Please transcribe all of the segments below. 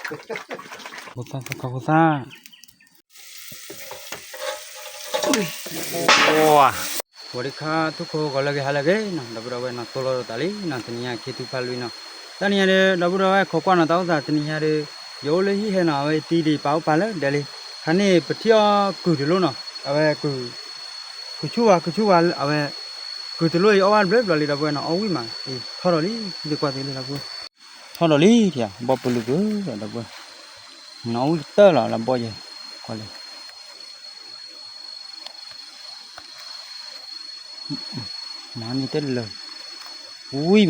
ဖိသၣ် ဖိသၣ် ဖိသၣ် ဝါ ဝီၤဒံခါ ထူၣ်ခိၣ်ဂီၤလၢအဂ့ၤ ဟါလၢအဂ့ၤနီၤ ဒီပုၢ်ဒီဝဲၢ်နီၤ သိၣ်လိတၢ်လံနီၤ တနံၤညါခ့ထူဖးလွံနီၤ တနံၤညါဒီး ဒီပုၢ်ဒီဝဲၢ်ခိးကွၢ်နီၤ တၢ်အိၣ်သးတနံၤညါဒီး ယအိၣ်လၢဟံၣ်ဟဲနီၤ အဝဲတံၤဒံးပာ်အိၣ်ပာ်လၢဒဲးလံ ခါန့ၣ်ပထံၣ်အီၤကုၢ်တလိၣ်နီၤ အဝဲ ကုၢ်ဆူၣ်ဝါ ကုၢ်ဆူၣ်ဝါ အဝဲ ကုၢ်တလိၣ်အံၤအီၣ်ဘၣ်တဘျီဘျီလံ ဒီပုၢ်ဝဲၢ်နီၤ အီၣ်ဝံၣ်မး အံၤထီၣ်ဒီးလံ ဒ်ကွၢ်သ့လံ ဒီပုၢ်ဝဲၢ် ထီၣ်ဒီးလံ ထံၣ်ဧါ ဘီၣ်ပလုာ်က့ၤ ဒီပုၢ်ဝဲၢ် နီၣ်ဝံၣ်ကတၢၢ်လီၤ လၢဘီၣ်ယဲၢ် ကွၢ်လၢ မၤန့ၢ်တလၢာ် ဝံၣ်မး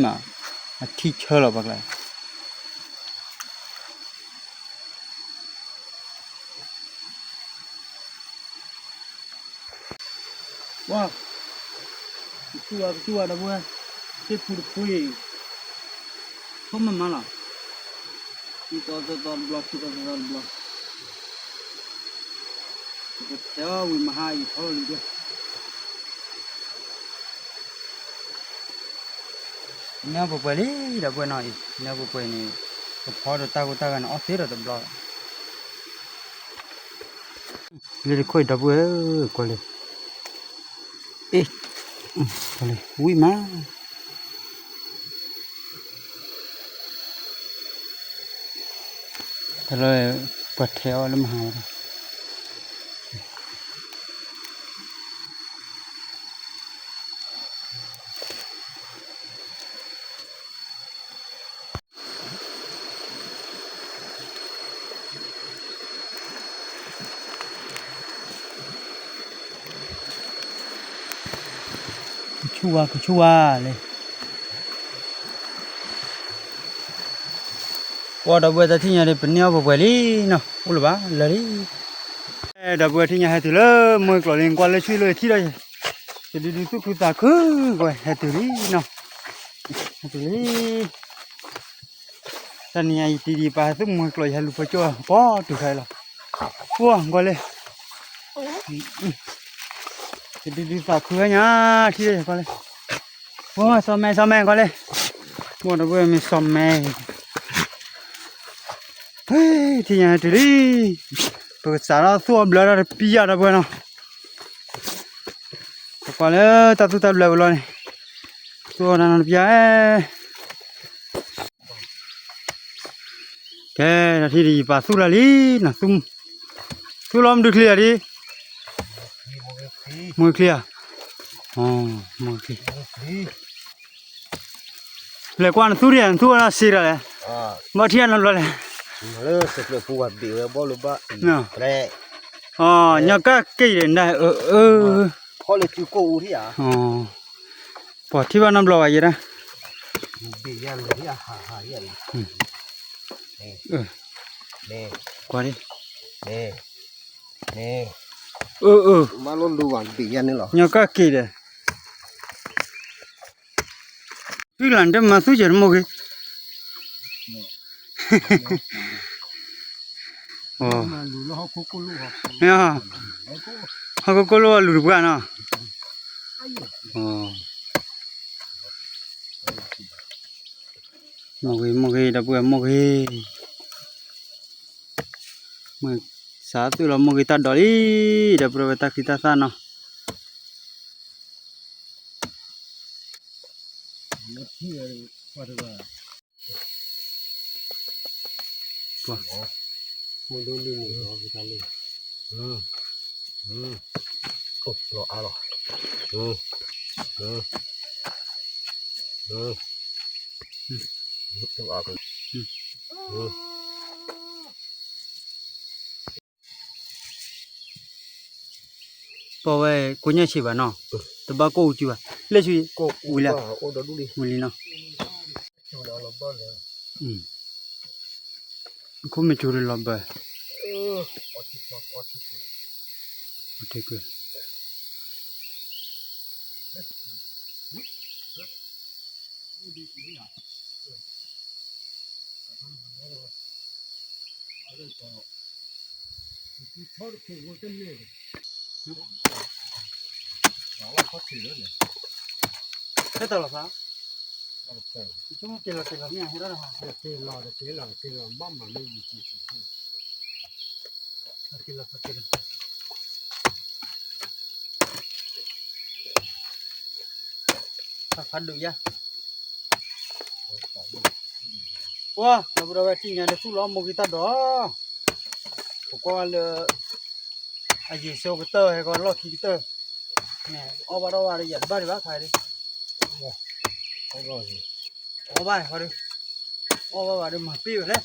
အထံၣ်ဆၢလီၤပှၤကျါ ဝါ ကစူၢ်ဝါ ကစူၢ်ဝါ ဒီပုၢ်ဝဲၢ် သ့ၣ်ဖူတဖုအံၤ ထိၣ်မးမးလီၤ ခံသီသၢသီတဘျီ ခံသီသၢသီတဘျီ ပကထဲအီၤဝံၤမဟါအံၤထီၣ်လီၤလံ နဲပှဲၤပှဲၤလံ ဒီပုၢ်ဝဲၢ်နီၤအံၤ နဲပှဲၤပှဲၤန့ၣ် ကဖီဒီးတၢ်ဂိၢ်တၢ်ဂီၤန့ၣ် အီၣ်သ့ဒီးတဘျီ လၢတခိၣ်အံၤ ဒီပုၢ်ဝဲၢ်ဧၢ ကွၢ်လၢ အ့ ကွၢ်လၢ ဝံၣ်မး တၢ်လၢ ပှၤထဲအီၤလၢမဟါဝဲဒၣ် ကဆူၣ်ဝါ ကဆူၣ်ဝါလံ ပှၤဒီပုၢ်ဝဲၢ်တၢ်ထံၣ်ညါဒီး ပန့ၢ်အီၣ်ပှဲၤပှဲၤလံနီၤ အိၣ်လၢၤဘၣ် လၢာ်လံ ဒီပုၢ်ဝဲၢ်ထံၣ်ညါဟဲတုၤလၢမွဲကျိးလံ ကွၢ်လၢဆူၣ်လၢထံၣ်ဒီး တဒုဒုသူၣ်ခုသးခု ကွၢ် ဟဲတုၤလံနီၤ ဟဲတုၤလံ တနံၤညါအံၤတံၤဒံးပာ်ဟဲသူၣ်မွဲကျိး ယဟဲလူၤဖီကၠိၣ် ပီတုၤခါအံၤလီၤ ပှၤကွၢ်လၢ တဒုဒုသးခုဝဲညါ ထံၣ်ဒီးယကွၢ်လၢ ပှၤစီၤမဲ စီၤမဲ ကွၢ်လၢ ပှၤဒီပုၢ်ဝဲၢ်မ့ၢ်စီၤမဲ ထံၣ်ညါဟဲတုၤလံ ပကစးထီၣ်သူၣ်အီၣ်ဘျၢထီၣ်တပံယၢ်ဒီပုၢ်ဝဲၢ်နီၤ ပကွၢ်လၢတၢ်သူၣ်တၢ်ဘျၢပူၤလီၤန့ၣ် သူၣ်အီၣ်တၢ်နီတပံယၢ် ကဲ တၢ်ထံၣ်ဒံးယပာ်သူၣ်လၢလံနီၤ သူၣ်လီၤမနုၤချံဧါဒံး မွဲချံဧါ မွဲချံ လဲၤကွၢ်နသူၣ်ဒံး နသူၣ်ဝဲဒၣ်စ့တၢ်လဲၣ် ဘၣ်ထံၣ်အနီတဘျီလဲၣ် လၢစဲးကျၢးပူၤဝဲဘ့ၣ်ဝဲဘီၣ်လၢဘၣ် ညီကၣ်က့ၤဒီးနၤ အၢ အၢ ပှၤထံၣ်ဘၣ်နီတဘျီဘၣ်ယဲဒၣ် ဘ့ၣ်ယဲလၢဟံၣ်အဟးဟးယဲလီၤ ကွၢ်ဒံး အၢ အၢ မၤလိလူၤဘၣ်ဘ့ၣ်ယဲန့ၣ်လီၤ ညီကၣ်က့ၤဒီး သုလၢနတမၤသူၣ်ကဲၤတမိၢ်ဂ့ၤ ဟီၣ်ခိၣ်ကိၣ်လိၣ်အလူၤတပှၢ်နီၤ မိၢ်ဂ့ၤ မိၢ်ဂ့ၤ ဒီပုၢ်ဝဲၢ်မိၢ်ဂ့ၤ မုၢ်စးသူၣ်လီၤမိၢ်ဂ့ၤတၢ်ဒိးလံ ဒီပုၢ်ဝဲၢ်တၢ်ခံးတၢ်သၣ်နီၤ ပှၤ မုၢ်ဒိၣ်လံန့ၣ် လီၤအါလီၤ ပဝဲကိးညါဆံးဘၣ်နီၤ တဘၣ်ကိၢ်အူစုဘၣ် လၢဆူ ဝံၤလံ ဝံၤလံနီၤ ခိၣ်မ့ၢ်စူၤဒီးလီၤဘၢ ဖဲတၢ်လီၤဖး က့ၤလီၤက့ၤလီၤမ့ၢ်ဟဲဒၣ်တဟါ, က့ၤလီၤတက့ၤလီၤ က့ၤလီၤဘၣ်မၤမ့ၢ်ယံၤက့ၤက့ၤ, က့ၤလီၤက့ၤလီၤ, ဖးဒိၣ်ယါ, ပှၤ ဒီပုၢ်ဒီဝဲၢ်ထံၣ်ညါဒီး သူၣ်လီၤမိၢ်ဂ့ၤတၢ်ဒီး, ပကွၢ်လၢ အယံၤစိကတၢၢ် ဟဲကီးလီၢ်ခံကတၢၢ်, အီၣ်ဘၣ်ထီၣ်ဘၣ်ဒီး ယတဘၣ်ဒံးဘၣ်ခါဒီး, အီၣ်ဘၣ်ခီဒီး, အီၣ်ဘၣ်ဘၣ်ဒီး မၤပ့ၢ်ဝဲလဲၣ်. မ့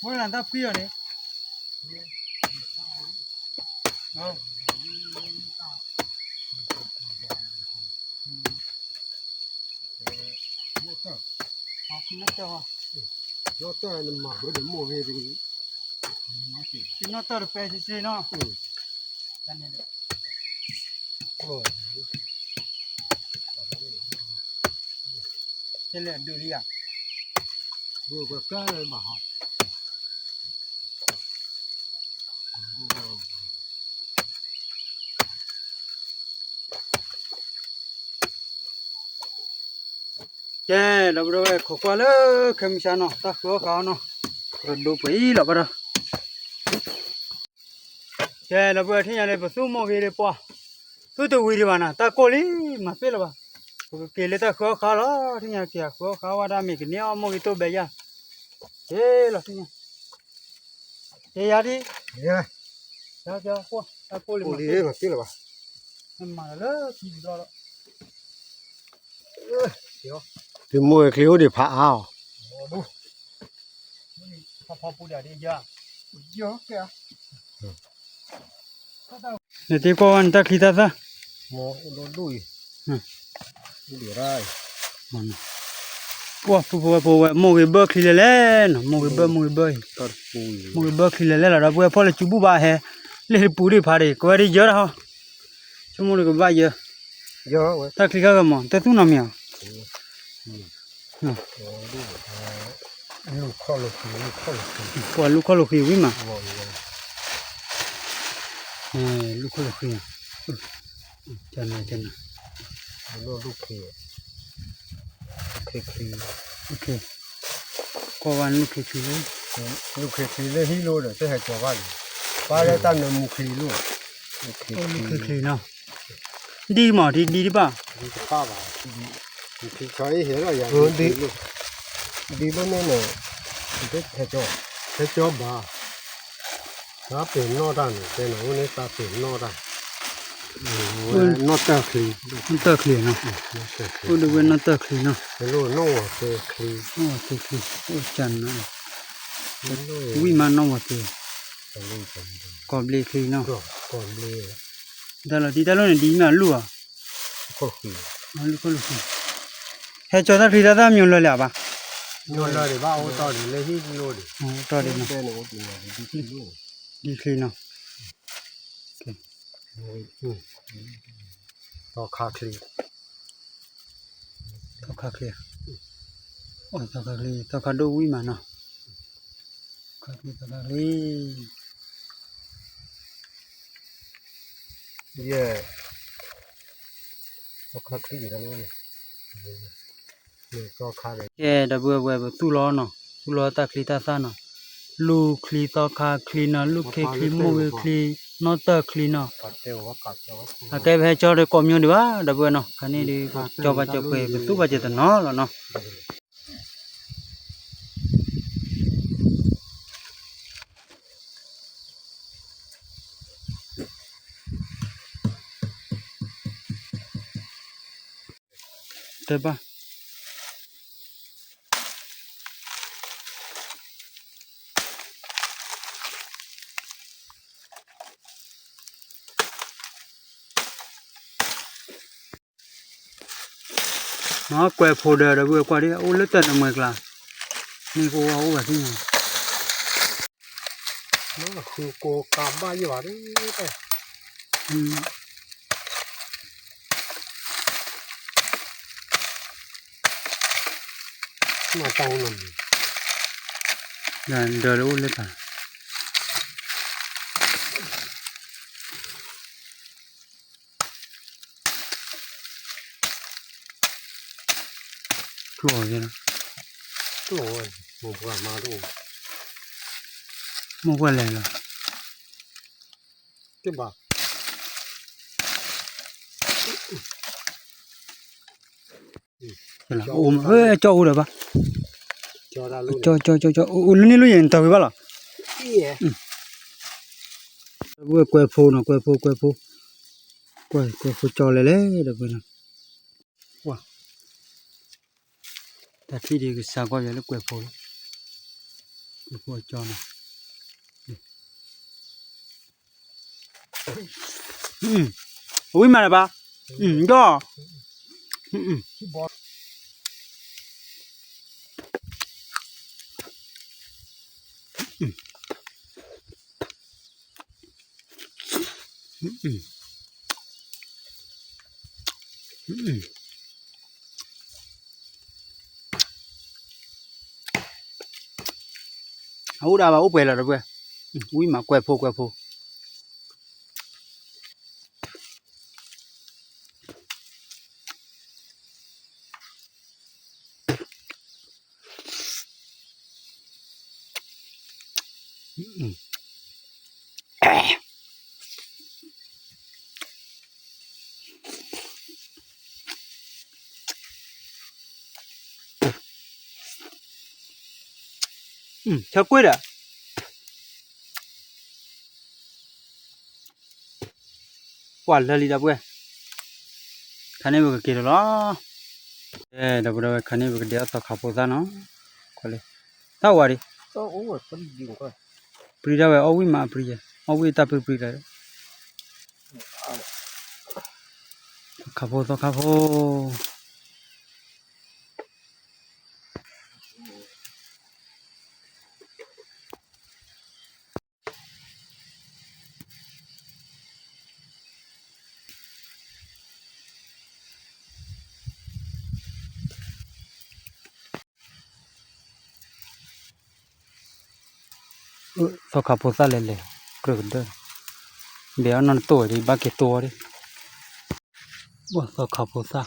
ၢ်လၢတၢ်ဖှံအီၤန့ၣ်, နီၢ်တၢၢ်နမၤဘၣ်ဒီးမိၢ်ဂ့ၤတဂ့ၤ, နီၢ်တၢၢ်တပဲဆ့ဆ့နီၤ, လဲၤဒုးလံဧါ, ဘၣ်ကါလၢမၤဟီ ကဲ ဒီပုၢ်ဒီဝဲၢ် ခိးကွၢ်လၢခဲမုၢ်ဆါနီၤ တၢ်ဃုအီၣ်ဃုအီနီၤ ရဒိပှဲၤအံၤလီၤဘၣ်ဒီး ကဲ ဒီပုၢ်ဝဲၢ်ထံၣ်ညါလၢ ပသူၣ်မိၢ်ဂ့ၤလၢပှၤ သူၣ်တဝံၤဒံးဘၣ်နီၤ တၢ်ကိၢ်လံ မၤပ့ၢ်လၢၤဘၣ် ပကက့ၤလၢတၢ်ဃုအီၣ်ဃုအီလီၤ ထံၣ်ညါက့ၤဃုအီၣ်ဃုအီဝဲဒၣ်မ့ၢ်ကန့ၢ်အီၣ်မိၢ်ဂ့ၤတိၢ်ဘဲယါ က့ၤလီၤထံၣ်ညါ က့ၤယါဒံး တၢ်ကိၢ်လံ မၤပ့ၢ်လၢၤဘၣ် မၤလၢခံတဘျီဒီး သုမိၢ်ဂ့ၤချံအိၣ်ဒံးဖးအါအီၤ နတ့ကွၢ်ဝဲနတၢ်ချံတၢ်သၣ် ပှၤဖုဖိဝဲဖိဝဲ မိၢ်ဂ့ၤဘၢၣ်ချံလဲၤလဲၣ်နီၤ မိၢ်ဂ့ၤဘၢၣ် မိၢ်ဂ့ၤဘၢၣ်အံၤ မိၢ်ဂ့ၤဘၢၣ်ချံလဲၤလဲၣ်လီၤ ဒီပုၢ်ဝဲၢ်ဖီၣ်လၢစုဘူၣ်ဘၣ်ဟဲ လ့ၣ်တပူၤဒံးဖးဒံး ကဝဲဒ်ယၢတၢ်ဟီ ဆိကမိၣ်ဒီးကဘၣ်ယၢ တၢ်ချံခါဂၤမး တၢ်သူၣ်နီၤမ့ၢ်ဧါ ပှၤလူၢ်ခီၣ်လိာ်ဃံၤဝံၤမး လူၢ်ခီၣ်လိာ်ဃံၤ ကနၤ ကနၤ ကွၢ်ဝဲလူၢ်ခ့ချံလၢ လူၢ်ခ့ချံလၢဟံၣ်လိၣ်ဒီး တဟဲကၠီၤဘၣ်န့ၣ် ပၢ်လၢတၢ်နၢမူချံလိၣ် လူၢ်ခ့ချံနီၤ ဒ်မး ဒ်ဒ်တဘၣ် ဒ်တဘၣ်ဘၣ် ဒ် ဒ်ဘၣ်မ့ၢ်န့ၣ် ဒ်ဟဲကၠီ ဟဲကၠီဘၣ် တၢ်ပ့ၤနီၣ်တၢ်န့ၣ် တဲနၤအိၣ်န့ၣ်တၢ်ပ့ၤနီၣ်တၢ် နီၢ်တၢၢ်ချံ နီၢ်တၢၢ်ချံနီၤ အိၣ်ဒီးဝဲနီၢ်တၢၢ်ချံနီၤ နီၢ်ဝီၤသ့ချံ နီၢ်ဝီၤသ့ချံ အိၣ်ကနၤ ဝံၣ်မးနီၢ်ဝီၤသ့ ကီၢ်ဘျ့ချံနီၤ တၢ်လီၤတံၢ်တၢ်လိၣ်န့ၣ် ဒ်မ့ၢ်အလူၢ်ဧါ လူၢ်ခိၣ်လူၢ်ဃံ ဟဲကၠီတၢ်ချံတၢ်သၣ်မ့ၢ်လၢာ်လၢာ်ဘၣ် မ့ၢ်လၢာ်ဒံးဘၣ် အိၣ်တီၢ်ဒံးလၢဟံၣ်လိၣ်ဒံး အိၣ်တီၢ်ဒံးနီၤ ဒ်ချံနီၤ သီခါချံ သီခါချံ သီခါချံ သီခါဒိၣ်ဝံၣ်မးနီၤ သီခါချံ သီခါချံ ယဲ သီခါချံ ကဲ ဒီပုၢ်ဝဲၢ် ပသူၣ်လီၤနီၤ သူၣ်လီၤတၢ်ချံတၢ်သၣ်နီၤ လူၢ်ချံ သီခါချံနီၤ လူၢ်ခ့ချံ မိၢ်ဂ့ၤချံ နီၢ်တၢၢ်ချံနီၤ အကဲပဟဲကၠီဒီးကိးမံၤဒံးဘၣ် ဒီပုၢ်ဝဲၢ်နီၤ ခါန့ၣ်ဒီး ကၠီဘၣ်ကၠီပှဲၤ ပသူၣ်ဘၣ်ကဲတနီၤလီၤနီၤ တဲဘၣ် ကွဲးဖိဒီး ဒီပုၢ်ဝဲၢ်ကွၢ်ဒ် အိၣ်လၢတၢ်နမဲာ်ကျါ, မ့ၢ်ကအိၣ်အိၣ်ဘၣ်သ့ၣ်ညါ, ဃုကိးကးဘၣ်ယိၣ်ဘၣ်, မၤတၢ်အိၣ်နီၤ, ဒီးလၢအိၣ်လၢပၢ် ကျိၣ်အီၤ, ကျိၣ်ဝဲ, မိၢ်ပှၢ်မၤတအိၣ်, မိၢ်ပှၢ်လဲၤလီၤ, တဘၣ်, အိၣ်မး, ကၠီအိၣ်ဒီးဘၣ်, ကၠီ, ကၠီ, ကၠီ, ကၠီ, အိၣ်လၢန့ၣ်လၢယဲၢ်နတၢ်ဝံၤဘၣ်လီၤ, ဒီပုၢ်ဝဲၢ်ကွဲးဖိနီၤ, ကွဲးဖိ, ကွဲးဖိ, ကွဲး, ကွဲးဖိကၠီလဲၤလဲၤ ဒီပုၢ်ဝဲၢ်နီၤ, တၢ်ထံၣ်ဒ်ကစၢ်ကွၢ်ယၤလၢကွဲးဖိလီၤ, ကွဲးဖိကၠီနီၤ, အဝံၣ်မးလၢၤဘၣ်, ဒီး အအိၣ်ဒၣ်ဘၣ်အိၣ်ပှဲၤလီၤဒီပုၢ်ဝဲၢ်, ဝံၣ်မးကွဲးဖိကွဲးဖိ ဆၢကွ့ၢ်ဒီး ပှၤလၢာ်လံဒီပုၢ်ဝဲၢ်, ခါန့ၣ်ပကက့ၤဒီးလီၤ, ဒီပုၢ်ဝဲၢ် ခါန့ၣ်ပကဒဲးအီၣ်သီခါဖိသၣ်နီၤ, ကွၢ်လၢ, သၣ်ဝါဒံး, ပြံတၢ်ဝဲအီၣ်ဝံၣ်မးအပြံယဲ, အီၣ်ဝံၣ်တၢ်ပြံပြံလၢ, သီခါဖိသီခါဖိ သီခါဖိသၣ်လဲၤလဲၤ, ကြၢးကဒၢၣ်, ဘဲအီၣ်နီၢ်တတိၢ်ဝဲဒၣ် ဘၣ်က့ၤတိၢ်အီၤဒၣ်, သီခါဖိသၣ်,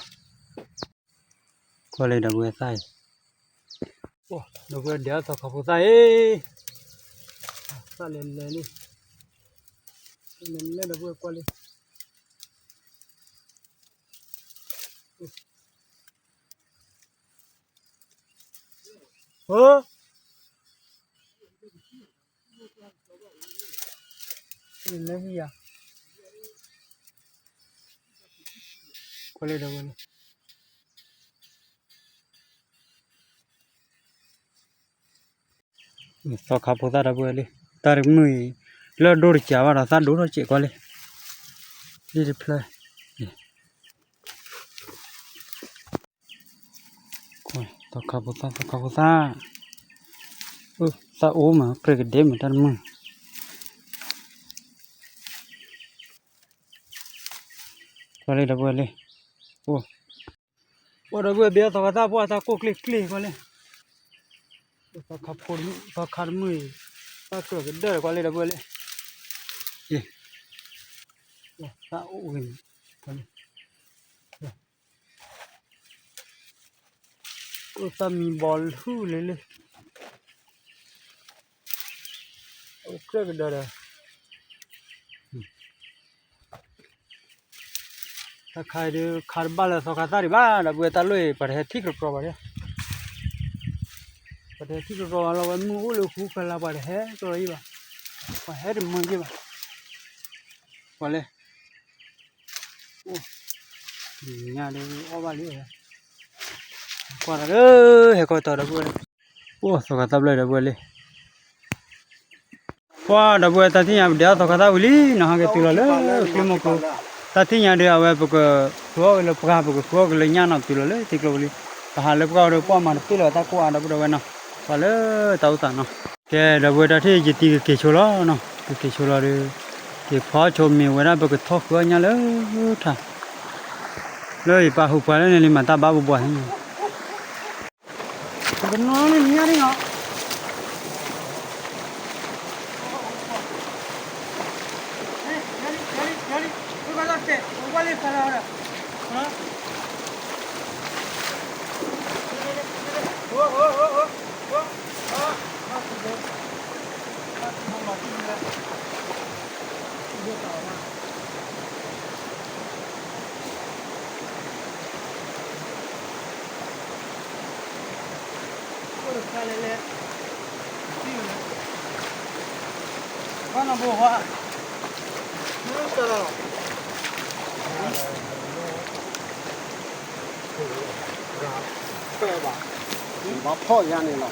ကွၢ်လၢဒီပုၢ်ဝဲၢ်သၣ်အံၤ, ဒီပုၢ်ဝဲၢ်ဒဲးအီၣ်သီခါဖိသၣ်အံၤ, သၣ်လဲၤလဲၤလံ, လဲၤလဲၤဒီပုၢ်ဝဲၢ်ကွၢ်လၢ သီခါဖိသၣ်ဒီပုၢ်ဝဲၢ်လံ, တၢ်တမုာ်အံၤ, လၢဒိၣ်တစှၤဘၣ်ဒီး သၣ်ဒိၣ်ထီၣ်စဲးကွၢ်လံ, လံတဖျၢၣ် သီခါဖိသၣ် သီခါဖိသၣ်, သၣ်အိၣ်မး ကြၢးကဒဲးမး တၢ်တမုာ်, ကွၢ်လံဒီပုၢ်ဝဲၢ်လံ, အိၣ်ဒီပုၢ်ဝဲၢ် ဘဲအီၣ်သီခါသၣ် ပှၢ်တၢ်ကိၢ်ကျ့ကျ့ကွၢ်လံ, သီခါဖိ သီခါတမုာ်အံၤ, တၢ်ကြၢးကဒၢၣ်ကွၢ်လံဒီပုၢ်ဝဲၢ်လံ, တၢ်အိၣ်ဂ့ၤန့ၣ်, အိၣ်သၣ်မံဘီဟုလၢလၢ, အိၣ်ကြၢးကဒၢၣ်ဒီး တၢ်ခါအံၤဒုး ခါတဘၣ်လၢသီခါသၣ်ဒံးဘၣ် ဒီပုၢ်ဝဲၢ်တၢ်လိၣ်အံၤ ပှၤတဟဲထံၣ်ကြီကြီဘၣ်ဒၣ်, ပှၤတဟဲထံၣ်ကြီကြီဘၣ်လီၤ ဝဲမုၢ်အိၣ်လၢဃူဃလၤ ပှၤတဟဲကြီကြီယံၤဘၣ်, ပှၤဟဲတမုာ်ယံၤဘၣ်, ပှၤလဲၣ်, အိၣ်, ညါဒုးအီၣ်ဘၣ်လံ, ကွၢ်တၢ်လၢ ဟဲခီတီၤဒီပုၢ်ဝဲၢ်, အိၣ်သီခါသၣ်ဘျၢၣ်ဒီပုၢ်ဝဲၢ်လံ, ပှၤဒီပုၢ်ဝဲၢ်တၢ်ထံၣ်ညါ ပဒဲးအီၣ်သီခါသၣ်ဝံၤလံနီၤ ဟဲက့ၤတုၤလီၤလၢကျိမိၢ်ကျိ တၢ်ထံၣ်ညါဒီး အဝဲပကဃုအီၣ်က့ၤလၢပှၢ် ပကဃုအီၣ်က့ၤလၢညၣ်နီၤတုၤလီၤလၢထံကျိပူၤလံ. ပဟးလၢပှၢ်ဝဲဒီး ပှၢ်မၤတပ့ၢ်လီၤတၢ်ကိၢ်အါဒီပုၢ်ဒီဝဲၢ်နီၤ, ပှၤလၢတၢ်အိၣ်သးနီၤ. ကဲ ဒီပုၢ်ဝဲၢ် တၢ်ထံၣ်ယတံၤကက့ၤဆိလီၤနီၤ, ကက့ၤဆိလီၤဒီး က့ၤဖီဆိမ့ၤဝဲဒၣ် ပကထီၣ်ဃုအီၣ်ညၣ်လၢထး လၢယပာ်ဃုာ်ပှၤလၢန့ၣ်လံ မၤတၢ်ဘၣ်ဘှီဘှီသ့ၣ်ညါ ကနီၤန့ၣ်ညါန့ၣ်နီၤ. ဘၣ်ဖီၣ်ယါန့ၣ်လီၤ.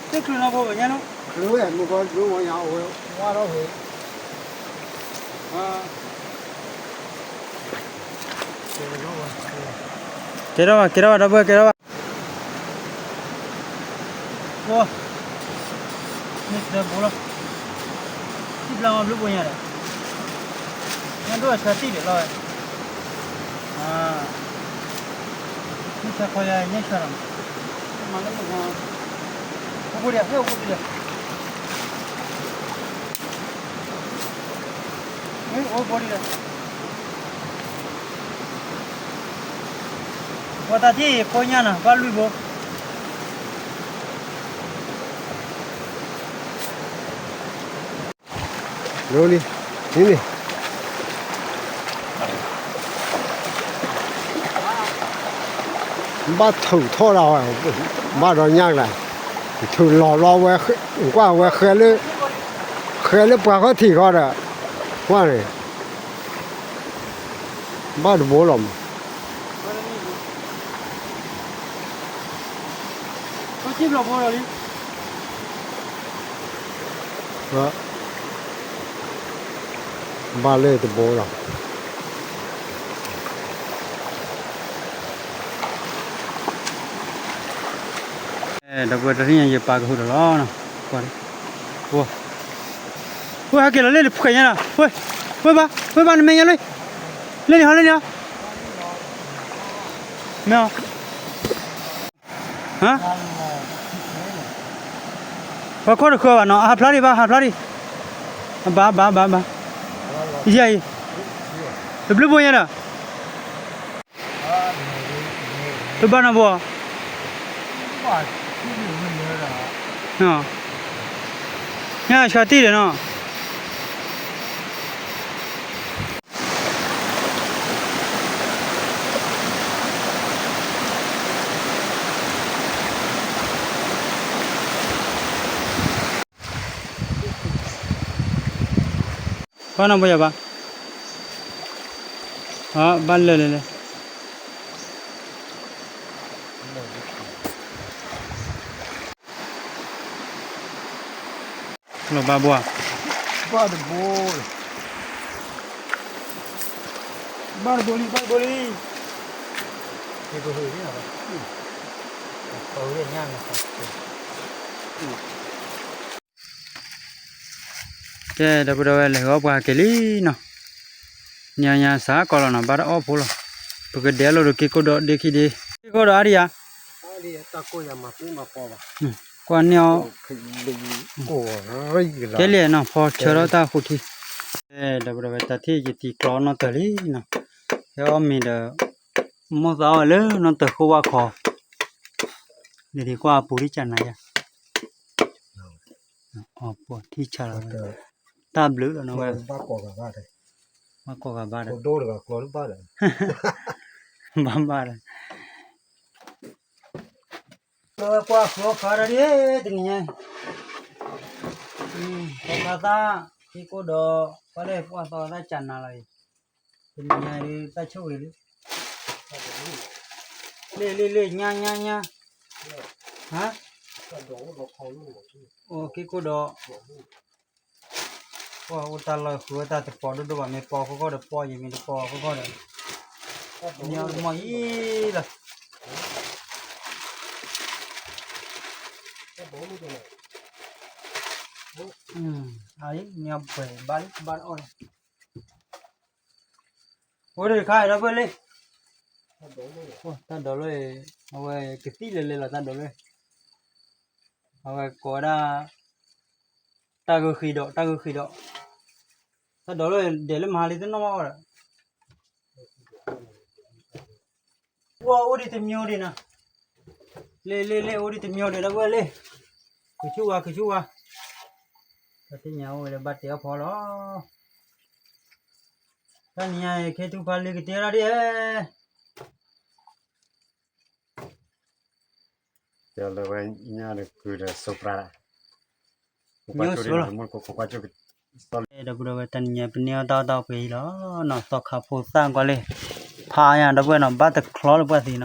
တချုးနီၤဖိပညါနီၤ, ချုးဝဲမုၢ်ကီၤဒိဝဲညါအဝဲ, ဝါထီၣ်ဝဲ, ကဲထီၣ်ဘၣ် ကဲထီၣ်ဘၣ် ဒီပုၢ်ဝဲၢ် ကဲထီၣ်ဘၣ်. အိ, မ့ၢ်စၢၤဘိလီၤ, ထံၣ်ဘျါမၤဘျုးဘိညါဒီး, ညၣ်ဒိၣ်အဆၢတံၢ်ဒီးလီၤဝဲ, မ့ၢ်ဆၢခီယၤညၣ်ဆၢလီၤ, အိၣ်ဘိဒံး ဟဲအိၣ်ဘိဒံးဒီး, အိၣ်ဘိဒံးဒီး ပှၤတၢ်ထံၣ်ဖိညၣ်နီၤ ဘၣ်လွံၢ်ဘိ, လီၤလံ, န့ၣ်န့ၣ် ဘၣ်ထုးထီၣ်ဒၣ်ဝဲ, ဘၣ်ဒီးညၣ်ကျါ, ထုးလီၤဘျီဝဲ, ကွၢ်ဝဲဃဲလၢ, ဃဲလၢပှၤခီၣ်ထံးခီဒီး, ကွၢ်န့ၣ် ဘၣ်တဘိလီၤမး, ဘၣ်လၢတဘိလီၤ. ဒီပုၢ်ဝဲၢ် တနံၤညါယပာ်ကဟူးဒီးလီၤနီၤ, ဝဲဟဲက့ၤလီၤလၢနဖှဲးညါနီၤ, ဝဲဘၣ် ဝဲဘၣ်နမဲာ်ညါလၢ, လၢန့ၣ်ဟီ လၢန့ၣ်ဟီ, မ့ၢ်အီၤ ဟါ, ပှၤခီၣ်တဃၢဘၣ်နီၤ, ဟးဖျါဒံးဘၣ် ဟးဖျါဒံး, ဘၣ်ဘၣ်ဘၣ်ဘၣ်, ယဲအံၤ, တဘျုးဘိညါဒီး, တဘၣ်နီၤဘိ, ညၣ်ဆၢတံၢ်ဒီးနီၤ. ဘၣ်နီၢ်ဘိယၤဘၣ်, ဘၣ်လၢာ်လၢာ်လၢာ်, လီၤဘၣ်ဘိဧါ, ဘၣ်တဘိ, ဘၣ်တဘိလံ ဘၣ်တဘိလံ, ကဲ ဒီပုၢ်ဒီဝဲၢ် လဲၤဂီၤပှၤက့ၤလံနီၤ, ညါညါစးကီးလီၤနီၤ ဘၣ်တအီၣ်ဖိလီၤ, ပကဒဲးလီၤဒီးက့ၤကိၢ်ဒီးဒ့ခံဒ့, က့ၤကိၢ်ဒီးအါဒံဧါ, ကွၢ်န့ၢ်အီၤ, ကဲလံနီၤ ဖီဆၢထီၣ်တၢ်ဃိထံ, ဒီပုၢ်ဒီဝဲၢ် တၢ်ထံၣ်ယတံၤကျီနီၢ်တၢၤလံနီၤ, ဟဲအီၣ်မ့ၤဒီး, မိၢ်သးအီၣ်ဝဲလၢနီၢ်တၢၤဃိဝါခီ, န့ၣ်ဒံးကွၢ်အပူၤထံၣ်ကနၤယၤ အပူၤထံၣ်ဆါလီၤဝဲ, တၢ်ဘျုးလီၤနီၤဝဲ, ဘၣ်ကိးဂၤဘၣ်ဒီး, ဘၣ်ဘၣ်ဒီး, လၢဝဲကွၢ်ဃၢၤဃၢၤဒီးဒ် တနံၤညါအံၤ, ပှၤသး, က့ၤကိၢ်ဒီး, ပှၤလၢပှၤသီသးကနၤလီၤအံၤ, တနံၤညါအံၤတၢ်ဆိၣ်ဂ့ၤလံ, လ့လ့လ့ ညါညါညါ, ဟါ, အိၣ်က့ၤကိၢ်ဒီး, အိၣ်တၢ်လီၢ်ဃုဝဲတၢ်တပိာ်ဒိၣ်ဒိၣ်ဘၣ် မ့ၢ်ပိာ်ဃီဃီဒီးပိာ် ယမ့ၢ်တပိာ်ဃီဃီဒီး မ့ၢ်အီၤတမီၢ်အံၤလီၤ. အံၤ မ့ၢ်အီၤပှဲၤဘၣ်လံ ဘၣ်အီၣ်လီၤ. အိၣ်ဒီးခါဒီပုၢ်ဝဲၢ်လံ, တၢ်ဒိးလီၤ, အဝဲကသံၣ်လၢလဲၤလီၤတၢ်ဒိးလီၤ, အဝဲကိးဝဲဒၣ် တၢ်ဂုာ်ဃံဒီး တၢ်ဂုာ်ဃံဒီး, တၢ်ဒိးလီၤဒဲးလၢမဟါလံတနီၣ်မးအီၣ်ဒီး ဝါအိၣ်ဒံးတမံၤဒံးနီၤ, လ့လ့လ့ အိၣ်ဒံးတမံၤဒံးဒီပုၢ်ဝဲၢ်လံ, ကဆူၣ်ဝါ ကဆူၣ်ဝါ, ပသ့ၣ်ညါအိၣ်ဝဲလၢဘၣ်တဲအီၣ်ဖီလီၤ, တၢ်နံၤညါအံၤ ခ့ထူဖါလွံၢ်ကတဲထီၣ်ဒံးဧါ. တဲလၢဝဲညါဒီးကုၢ်ဒီးစိးပြး, မျိုးစုံလီၤ. ဒီပုၢ်ဒီဝဲၢ် တၢ်နံၤညါပန့ၢ်အီၣ်တၢ်အီၣ်တၢ်အီပှဲၤအံၤလီၤနီၤ, သီခါဖိသၣ်ကွၢ်လံ, ဖးညါဒီပုၢ်ဝဲၢ်နီၤ, ဘၣ်တချီလၢပှၢ်သံနီၤ,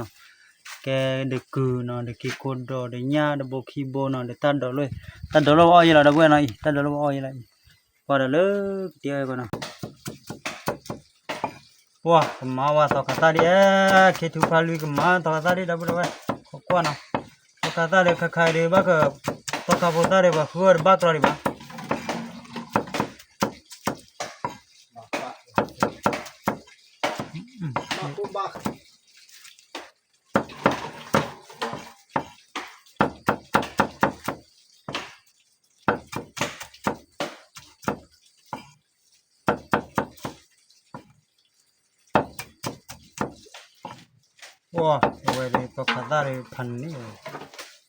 ကဲဒီးကုၢ်နီၤ ဒီးက့ၤကိးဒီးဒီးညၣ်တဘိခံဘိနီၤ ဒီးတၢ်ဒိးလီၤ, တၢ်ဒိးလီၤအီၣ်ယဲလီၤ ဒီပုၢ်ဝဲၢ်နီၤ, အံၤ တၢ်ဒိးလီၤအီၣ်ယဲလီၤအံၤ, ကွၢ်ဒီးလၢကတဲအီၣ်ယဲကီးနီၤ. ပှၤ ကမၤဝဲသီခါသၣ်ဒံးဧါ, ခ့ထူဖါလွံၢ်ကမၤသီခါသၣ်ဒံး ဒီပုၢ်ဒီဝဲၢ်, ကွၢ်နီၤ, သီခါသၣ်ဒီးခါခါဒီးဘၣ်က, သီခါဖိသၣ်ဒီးပှၤဃုအီၣ်တဘၣ်ကြီဒံးဘၣ်. ပှၤ အဝ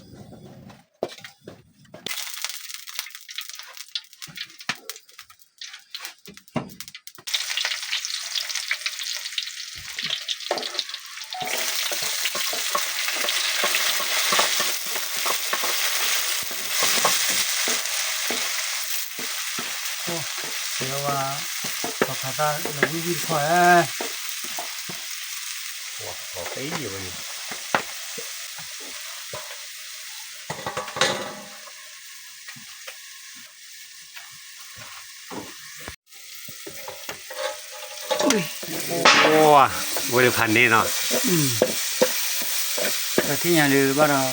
ဲဒၣ်သီခါသၣ်ဒီးဖးန့ၣ် ပဝဲ သီခါသၣ်လၢဝံၣ်ဝံၣ်တခီဧါ, ပှၤ လီၤသ့ဝဲန့ၣ် ပှၤ ဝဲဒၣ်ဖးန့ၣ်နီၤ, ပသ့ၣ်ညါဒံးဘၣ်ဒီး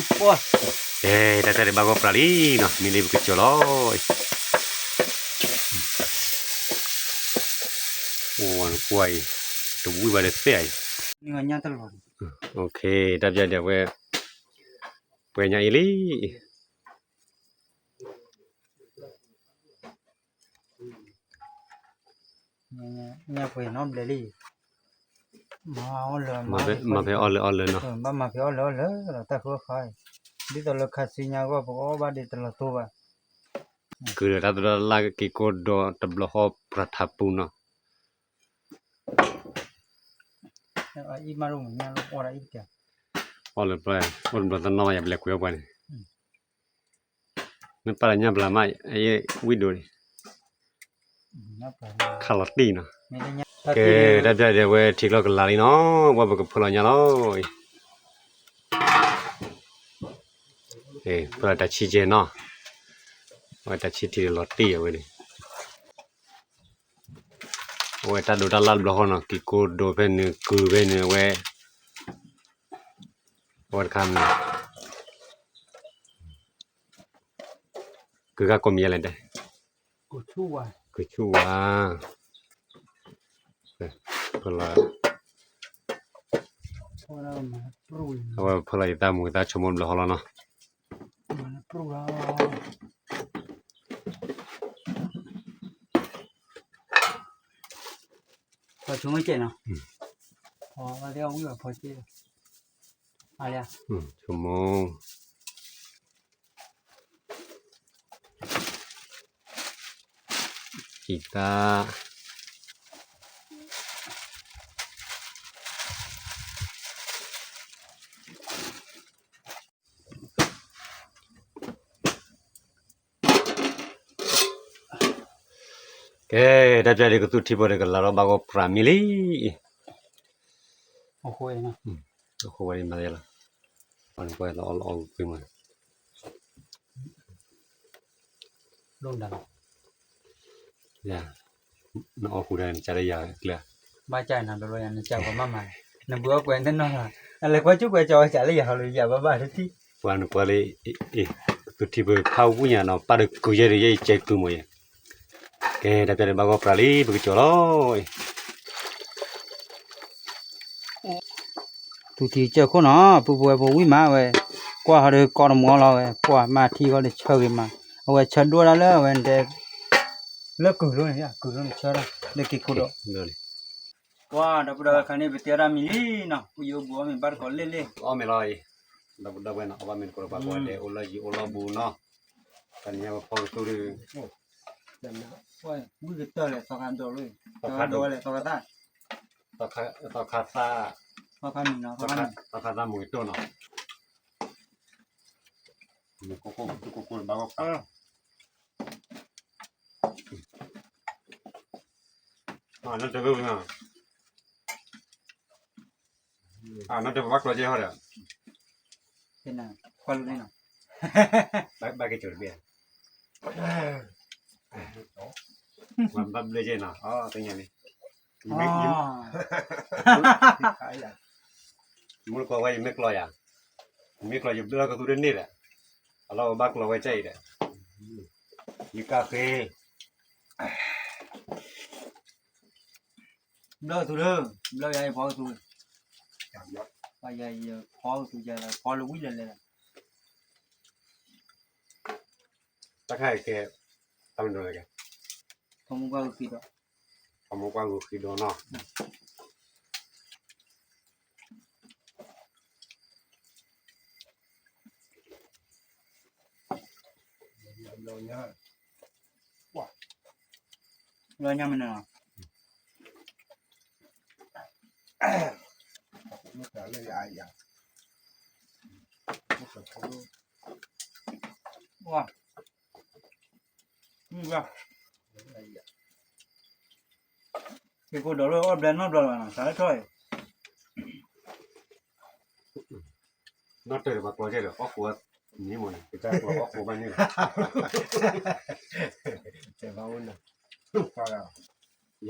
ပှၤ အဲ တၢ်တၢ်ဒံးဘၣ်ဂီၢ်ပြးလံနီၤ, မ့ၢ်လၢပကစၢၤလီၤ, အိၣ်နကွၢ်အံၤ တဝံၣ်ဘၣ်ဒီးသ့ၣ်အံၤ, တၢ်ပျၢ်ဒံးဝဲ ပှဲၤညါအံၤလံ ညါပှဲၤနီတဘျဲၣ်လံ, မၤဖဲအီၣ်လၢအီၣ်လၢနီၤ, ဘၣ်မၤဖဲအီၣ်လၢအီၣ်လၢလီၤ တၢ်ဃုအီၣ်ဃါအံၤ, ဒ်သိးလၢခါဆူညါအဂီၢ် ပကအီၣ်ဘၣ်ဒံးတလီၤတိဘၣ်, ကုၢ်ဒီးတၢ်တဒိးလၢ်က့ၤကိးဒီးတဘျီဃီပြးထးပူၤနီၤ, အီၣ်လၢပျၢ် အိၣ်တဘျီတနီၣ်မး ယပလဲၤကွံာ်အီၣ်ပှၤန့ၣ် မ့ၢ်ပာ်လီၤညၣ်ဘျါမး အဝံၣ်ဒိၣ်န့ၣ် ခးလီၤတံၢ်နီၤ, ကဲ တၢ်ပျၢ်ဒံးဝဲထံကျိကလၤလံနီၤ, ဝဲပကဖၢလီၤညါလီၤ, ဖၢလီၤတၢ်ဆံကဲနီၤ, အဝဲတၢ်ဆံထံးလီၤတံၢ်အဝဲန့ၣ် အဝဲတၢ်ဒိးတၢ်လၢ်တဘျီဃီနီၤ, က့ၤကိးဒိးဖဲန့ၣ် ကုၢ်ဖဲန့ၣ် အဝဲ အဝဲတခါမ့ၢ် ကုၢ်ဂၤကိးမံၤယါလဲၣ်တဲ, ကုၢ်ဆူၣ်ဝါ, ဖဲလီၤ, အဝဲဖဲလီၤယသးမုာ်သးဆိကမိၣ်တဘျီဃီလီၤနီၤ. ပှၤဆိကမိၣ်ကဲနီၤ, ဝံၤဖီကဲ, ဆိကမိၣ်, စံးသး ကဲ, တၢ်ပျၢ်ဒံးကသူၣ်ထံဖိဒီးကလၤထီၣ်ဘၣ်ဂီၢ်ပြးမံၤလံအံၤ, အိၣ်ဃိဝဲ, အိၣ်ဃိဝဲဒ်မၤသးလီၤ, ပှၤနကွၢ်လီၤအီၣ်လီၤအီၣ်ကွံမး, လိၣ်ဒၣ်လီၤ, ယၤ, နအီၣ်ဃူဒၣ်နကးလၢယၤကျၢၤ, ဘၣ်ကးနၤဘျီဘျီယၤ နကးပှၤမးမး, နဘုးအီၣ်ကွဲးတနီၤလီၤ, အလဲၤကွၢ်ကၠူၣ်ကွဲးကၠီဝဲကးလၢယၤဟီလီၤ ယၤဘၣ်ဘၣ်တထံၣ်, ပှၤနကွၢ်လၢ, သုထံၣ်ပဖးဝံၣ်ညါနီၤ ပၢ်တကုၤယဲၢ်ဒီး ယဲၢ်ယကဲကုၤမးယဲၢ် ကဲ တၢ်ပျၢ်ဒီးဘၣ်ဂီၢ်ပြးလံ ပကကၠီၤလီၤ, သူထံကစၢၢ်ခိၣ်နီၤ ပုၢ်ဖိဝဲၢ်ဖိဝံၣ်မးဝဲ, ကွၢ်ဟီဒီးကီတမီၤလီၤဝဲ ပှၤမၤထံဃီဒီးဆၢဂ့ၤမး, အဝဲဆၢဒိၣ်ဒၣ်လၢအဝဲတဲ, လၢကုၤလိန့ၣ် ကုၤလိန့ၣ်ဆၢဒၣ် လၢက့ၤခိၣ်ဒီး, ပှၤဒီပုၢ်ဒီဝဲၢ်ခါန့ၣ် ပတဲဒၣ်မံၤလံနီၤ ပယိပူၤအီၣ်မ့ၤဘၣ်တကိးလ့ၣ်လ့ၣ်, အီၣ်မ့ၤလီၤအံၤ, ဒီပုၢ်ဒီဝဲၢ်နီၤ အီၣ်ဘၣ်မ့ၤတကိးဒီးပှၤကိးဂၤဒဲး အိၣ်လၢယံၤအိၣ်လီၤဘူးနီၤ, တနံၤညါပဖီကသူဒီး ဝံၣ်ကတၢၢ်လဲၣ် သီခါဒိးလံ, သီခါဒိးလဲၣ် သီခါသၣ်, သီခါသၣ်, သီခါမံၤနီၤ သီခါသၣ်မူၤကတိၢ်နီၤ, ကိၢ်ကိၢ်ကိၢ်ကိၢ်ဘၣ်ဂီၢ်, နီၢ်တဲဝဲ, နီၢ်တဲပဘၣ်ကျီကဲဟီဒီး, ဘၣ်က့ၤကၠိၤတဘ့ၣ်, ဘၣ်ဘျၢကဲနီၤ အီသ့ၣ်ညါန့ၣ်, မူတကိးဝဲယမ့ၢ်ကျီယၤ, ယမ့ၢ်ကျီယဘျၢကသူတန့ၢ်ဒီး, အလီၢ်ဘၣ်ကျီဝဲကဲအံၤဒီး, ယကဃ့ ဘျၢကသူလၢ, ဘျၢယၤယဖီကသူ, ယၤယဖီကသူယၤလၢဖီလၢဝံၤလဲၤလဲၤလီၤ, တၢ်ခါအံၤကဲ, တၢ်မနုၤလဲၣ်ကဲ, ထီမိၢ်ပှၢ်ဂုာ်ဃံဒီး, ထီမိၢ်ပှၢ်ဂုာ်ဃံဒီးနီၤ လီၤညါမနုၤလီၤ, ဟံၣ်ဖိဒီးလၢအီၣ်ဘျဲနီတဘျီလီၤနီၤ စးထီၣ်အံၤ, နီၢ်တၢၢ်တပှၤကျီကဲဒီး အီၣ်ဃိးမံၤမ့ၢ်န့ၣ် ကစၢ်ကျီအီၣ်ဃိးဘၣ်န့ၣ်လီၤ, တဲဘၣ်အိၣ်နီၤ, ယကျီန့ၣ်သၣ်လွံၢ်ဘျီဒ်, သၣ်လွံၢ်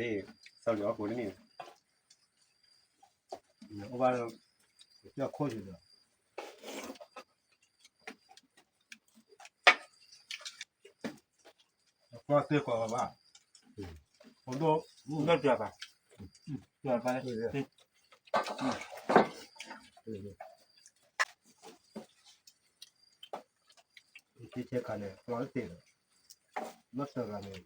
အီၣ်ဃိးန့ၣ်, အိၣ်ဘၣ်လၢ, ပျီခိၣ်စ့ၢ်ဒီး, ပျီသ့ကွၢ်ဘၣ်, ပဒိၣ်, ပဒိၣ်တၢ်ပာ်, တၢ်ပာ်လၢ, သ့ဆဲခါန့ၣ် ပျီတသ့ဒီး, နီၢ်တဂၤန့ၣ်, ပဒိၣ်တဂၤန့ၣ်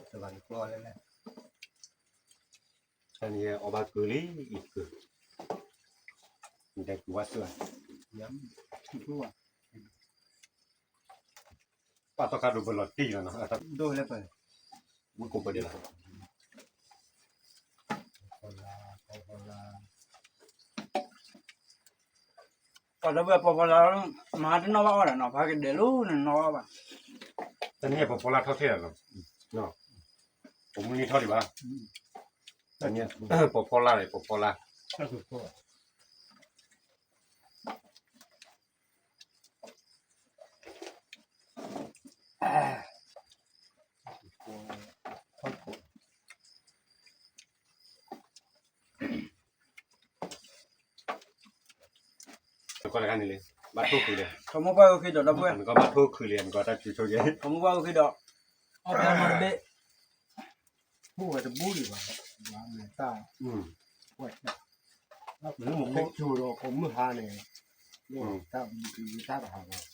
ပျီလဲၣ်လဲၣ်, တၢ်န့ၣ်အီၣ်ဘၣ်ကုၤလံ, အံၤကုၤ, နတဲကုၤဝဲစၢၤ, ပှၤသီခါဒိးပလီၤတံၢ်လီၤနီၤ, ဒိၣ်လၢပှဲၤ, မုၢ်ကိးပှဲၤဒဲးလီၤ, ပှၤလၢပှဲၤပီၤပီၤလၢ်လီၤ, မၤတနီၣ်ဘၣ်အီၣ်ဒီးနီၤ ဖးကဒဲးလိၤနနီၣ်ဘၣ်ဘၣ်, တနံၣ်ပီၤဖီလာ်ထီၣ်ထဲလီၤနီၤ, ပမုၢ်နံၤထီၣ်ဒံးဘၣ်, တနံၣ်ပီၤဖီလာ်လီၤ ပီၤဖီလာ် နကီၢ်တခါန့ၣ်လံ, ဘၣ်ထိၣ်ခုလံ, ထီမိၢ်ပှၢ်ဂုာ်ဃံဒီးဒီပုၢ်ဝဲၢ်, နကီၢ်ဘၣ်ထိၣ်ခုလံ နကီၢ်တၢ်စူၤဆိကဲ, ထီမိၢ်ပှၢ်ဂုာ်ဃံဒီး, အီၣ်ဘျဲနီတဘ့ၣ်, ထိၣ်ဝဲတဘူၣ်ဒံးဘၣ်, တၢ်, မ့ၢ်ကၠိၤဒီးကိးမုၢ်ဟါန့ၣ်, တၢ်, တၢ်တဟးဘၣ် တၢ်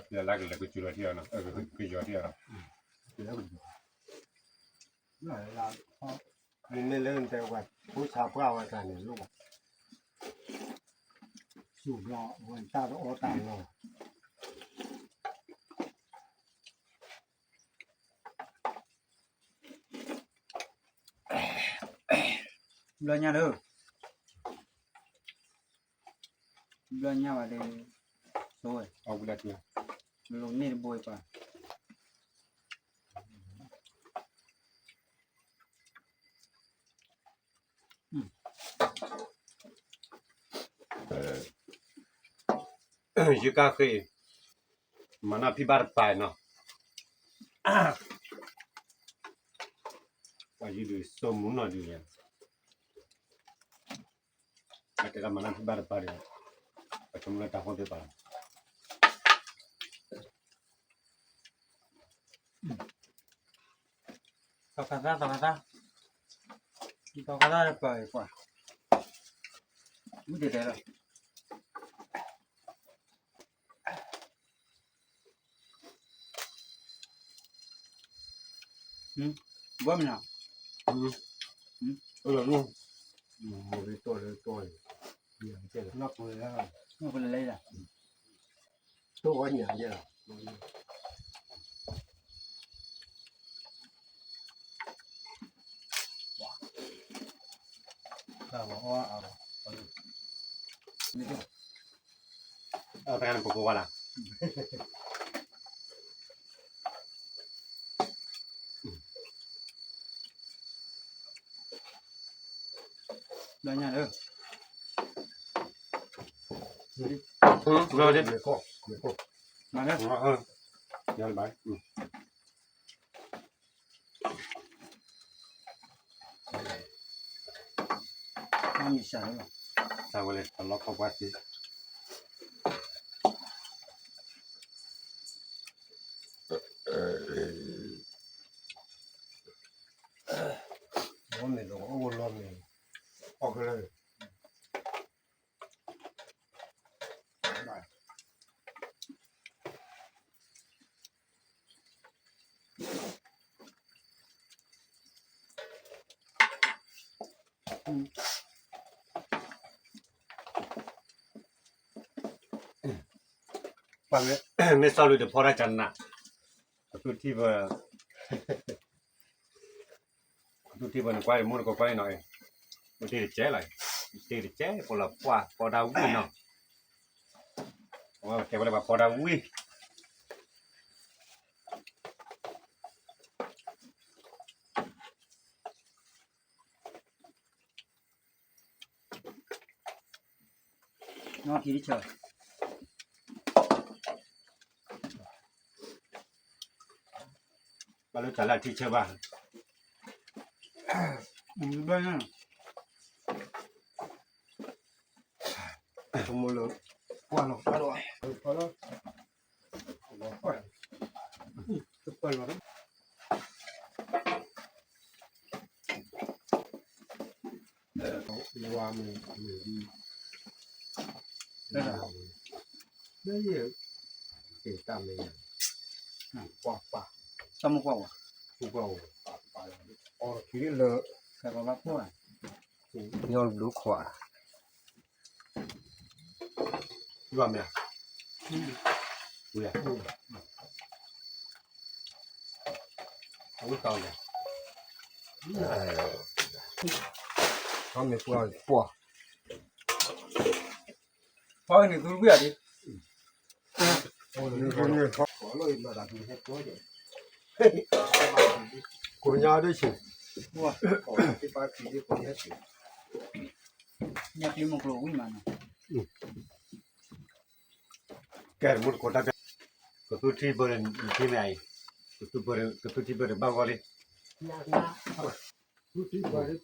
ဖျဲလၢကလဲၤကစူၤလီၤထံၣ်အီၤနီၤ, ကယီၤထံၣ်အီၤနီၤ, မ့မ့ၢ်လၢနတဲဝဲဖိဆါပှၢ်ဝဲတၢ်န့ၣ်လိၣ်ဘၣ်, စူၤဘျီဝဲတၢ်တအီၣ်တၢ်လီၤ ဘျီညါလၢ, ဘျီညါဘၣ်ဒီး, အဝဲ လိၤန့ၢ်တဘိပၢ် ယကဃ့ မၤနၢ်ဖံးဘၣ်တပၤနီၤ, ပှၤယဒုးစိမူနီၤဒုးယၤ, အတဲဒၣ်မၤနၢ်ဖံးဘၣ်တပၤဒီး ပဆိကမိၣ်လၢတၢ်ဟိသ့ၣ်တဖၣ် သီခါသၣ် သီခါသၣ် သီခါသၣ်ပှၤကွၢ် ဝံၣ်တဲတဲလီၤ ဘီမနုၤ လီၤလီၤ လီၤပှဲၤလၢ လီၤပှဲၤလၢ တိၢ်ဝဲညၣ်ယဲၢ်လီၤ တၢ်ဝဲအီၣ်အီၣ် အတၢ်န့ၣ်ပကဝါလၢ လၢညါလၢ မၤလၢ မ့ၢ်စၢ်လၢ စၢ်ဝဲလၢတလီၤခီပှၤသ့ အဝဲမ့ၢ်လီၤအိၣ်လီၤမ့ၢ် အီၣ်ခဲလၢာ် ပှၤမ့ၢ် မ့ၢ်စီၣ်လံဒီးဖီတၢ်ကနး ကသူထံၣ်ပ ကသူထံၣ်ပနကွၢ်အံၤ မူတကိးကွၢ်အံၤနီၤအံၤ မ့ၢ်တ့ၢ်တကဲလီၤ တ့ၢ်တကဲ ပလီၤပှၢ်ပီဒၣ်ဝံၣ်နီၤ အဝဲကဲဝဲလၢပှၤပီဒၣ်ဝံၣ် နီၢ်ထံဆၢ ဘၣ်လၢတၢ်လၢအထံဆၢဘၣ် ဘၣ်ညါ တမူလၢ ကွၢ်လီၤ ကွၢ်လီၤ ကွၢ်လီၤ တပၢၢ်လီၤ ဝါမ့ၢ်မ့ၢ်ဒ် လၢယ ကဲတၢ်မ့ၢ် ကွၢ်ပာ် တၢ်မ့ၢ်ကွၢ်ဝဲ ကွၢ်ဝဲ ပာ်ပာ် အီၣ်တၢ်ခံလၢ ကဲပှၤဘၣ်ဖှိၣ် ညီဘျုးခွါ ယွၤမ့ၢ် ဝံၤ အဝံတောင်းတယ် မ့ၢ်ပှၤပှၤ ဖီန့ၣ်သူဝံၤအဒံး ကိညါဒ်ဆ့ ညါကျံမကျိၤဝံၤမးနီၤ ကဲမူတကိးတၢ် ကသူထံပၢၢ်န့ၣ် ထံမ့ၢ်အံၤ ကသူထံပၢၢ်န့ၣ်ဘၣ်ဂီၢ်လံ ကသူထံပၢၢ်န့ၣ်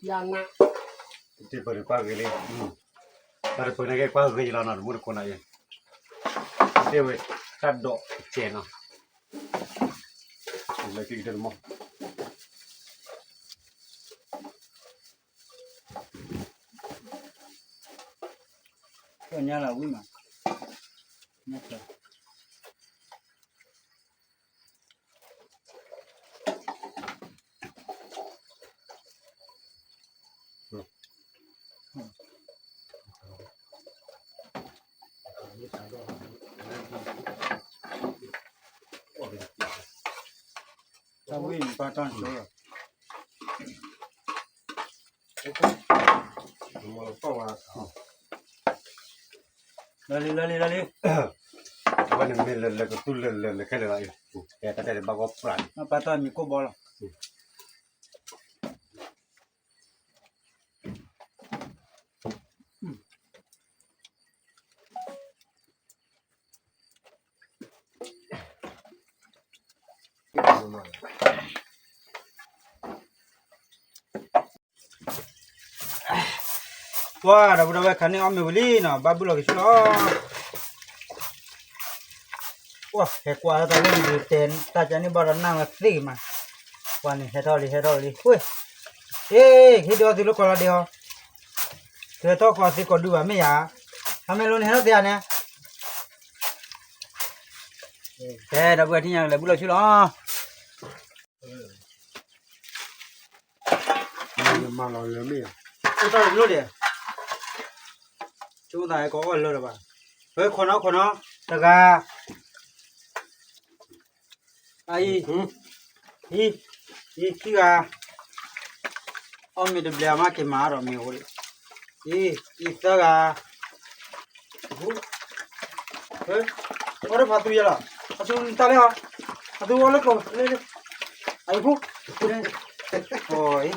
ကွၢ်ဂ့ၤလံ တၢ်တပၢၢ်န့ၣ်ကဲကွၢ်ဂ့ၤလီၤနီၤ တမူတကိးနီၤအံၤ တဲဝဲ တၢ်ဒိးကဲနီၤ လၢကံကတမီ ကညါလီၤဝံၤမး ညါကျၢၤ တၢ်ဝံၣ်ပၢ်တၢ်ဆိလီၤ လီၤလံ လီၤလံ လီၤလံ နမ့ၢ်လၢလၢကသူလၢလၢလၢခဲလၢာ်လီၤအံၤ, တဲတၢ်တဲတဘၣ်ဂီၢ်ပြးန့ၣ်, ပၢ်တၢ်မံၤကိၣ်ဘီလီၤ. ပှၤဒီပုၢ်ဒီဝဲၢ် ခါန့ၣ်အီၣ်မ့ၤဝံၤလံနီၤ, ဘၣ်ဘုၣ်လီၤကဆူလီၤ. ပှၤဟဲကွၢ်တၢ်လၢယဒုးတဲတၢ်ကန့ၣ်ဘၣ်ဒီးနၢ်ဝဲသ့ၣ်မး, ပှၤန့ၣ်ဟဲထီၣ်လံ ဟဲထီၣ်လံ, ဝ့ၢ်, အ့ၣ် ဟံးဒုးအီၣ်သုလၢကီးလီၤဒ့ဟီ, သုဟဲထီၣ်ကီးသ့ကီးဒုးဘၣ်မ့ၢ်ယၤ, ဟးမ့ၢ်လိန့ၣ်ဟဲထီၣ်သ့ဧါန့ၣ်, ကဲဒီပုၢ်ဝဲၢ်ထံၣ်ညါလဲၤဘုၣ်လီၤဆူလီၤ. မၤလီၤလၢမ့ၢ်ဧါ, အိၣ်တၢ်တလိၣ်ဒံး, ဆိသးဟဲကီးအီၣ်လၢလၢၤဘၣ်, ဝဲခိးနီၤခိးနီၤ, တဂၤ, အံၤ, အံၤ, အံၤခံဂၤ, အီၣ်မ့ၤတဘျဲးအမးက့ၤမၤဒီးမ့ၤအိၣ်ဒံး, အံၤ, အံၤသၢဂၤ အံၤဖူ, အီၣ်တဖးသူယဲလီၤ, အသူတၢ်လဲၣ်ဟီ, အသူအီၣ်လၢကျိၤလၢလၢ, အံၤဖူ, အီၣ်, အီ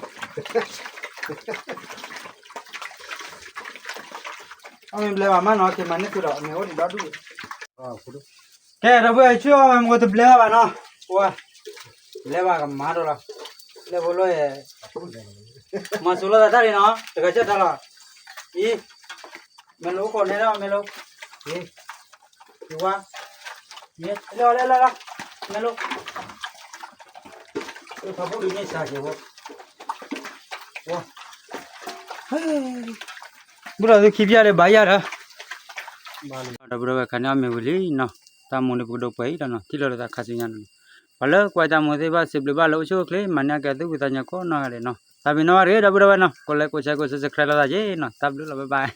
ၣ်မ့ၤဘျဲးဘၣ်မးနီၤ က့ၤမၤန့ၢ်သုဒီး မ့ၤအိၣ်ဒံးဒီဒူၣ်, ကဲဒီပုၢ်ဝဲၢ် ဆူအီၣ်မ့ၤမ့ၢ်တဘျဲးဘၣ်နီၤ, ပှၤ, ဘျဲးဘၣ်ကမၤဒီးလီၤ, လဲၤဖိလီၤယဲ မၤစူၤလိာ်သးတၢ်လံနီၤ တဂၤကၢၢ်တၢ်လီၤ, အံၤ, မဲလိခိးန့ၣ်ဒီးမဲလိ, အံၤ, ယဝါ, မ့ၢ်လီၤလီၤလီၤလီၤ, မဲလိ, ဖးဖူဒုးန့ၢ်စၢ်က့ၤဝဲ, ဝါ, ဘုၣ်ဒီးသုခံဖျၢၣ်ဒီးဘၣ်ယၤဒီး, ဒီပုၢ်ဒီဝဲၢ်ခါန့ၣ်အီၣ်မ့ၤဝံၤလံနီၤ, တၢ်မူန့ၣ်ပကဒိးပှဲၤအံၤဒီးနီၤ ထံၣ်လိာ်လၢသးခါဆူညါနီၤ, ပှၤလၢကွၢ်တၢ်မူသ့ၣ်တဖၣ်စံးဘျုးဘၣ်လၢအိၣ်ဆူၣ်အိၣ်ချ့ မၤန့ၢ်အကဲသုပသးညါကိးနီၢ်ဂၤဒဲးနီၤ, တၢ်ဘျုးနီၢ်ဂၤဒဲး ဒီပုၢ်ဒီဝဲၢ်နီၤ, ကိးလဲကိးဆဲကိး subscribe လိာ်သးက့ၤနီၤ, တၢ်ဘျုးလီၤ bye bye.